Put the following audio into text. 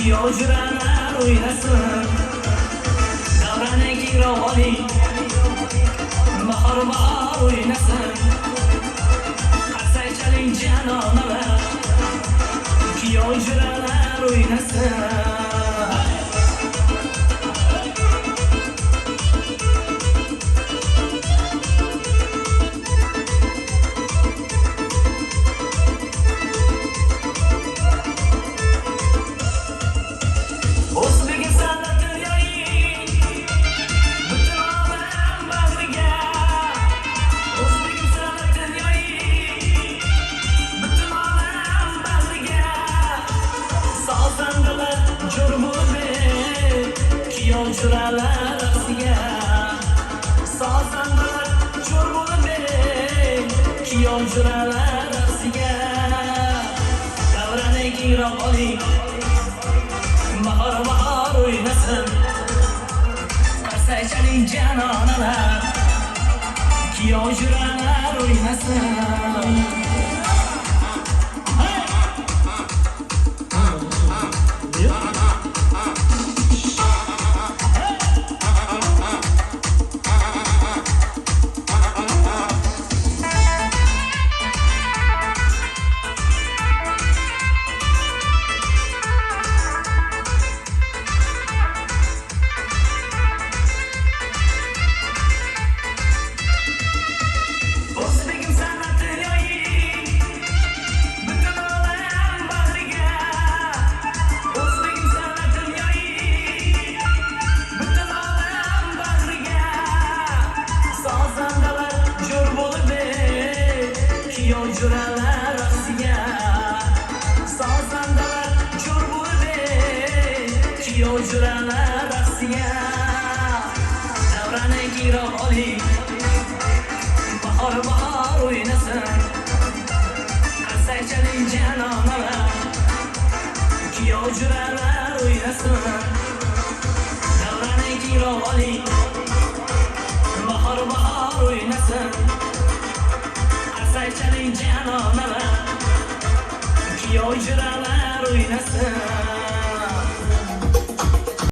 Kuyov jo'ralar o'ynasin. Davrani kengroq oling, bahor bahor o'ynasin. Qarsak chaling janonalar, kuyov jo'ralar o'ynasin. O'zbek san'ati yoying butun olam bag'riga. O'zbek san'ati yoying butun olam bag'riga. Sozandalar jo'r bo'lib, kuyov jo'ralar raqsiga. Sozandalar jo'r bo'lib, kuyov jo'ralar raqsiga. Davrani kengroq oling, bahor bahor o'ynasin. Qarsak chaling janonalar, kuyov jo'ralar o'ynasin. O'zbegim san'ati yoying butun olam bag'riga. O'zbegim san'ati yoying butun olam bag'riga. Sozandalar jo'r bo'lib, kuyov jo'ralar raqsiga. Sozandalar jo'r bo'lib, kuyov jo'ralar raqsiga. Davrani kengroq oling, bahor bahor o'ynasin. Qarsak chaling janonalar, kuyov jo'ralar o'ynasin. Davrani kengroq oling, bahor bahor o'ynasin. Qarsak chaling janonalar, kuyov jo'ralar o'ynasin.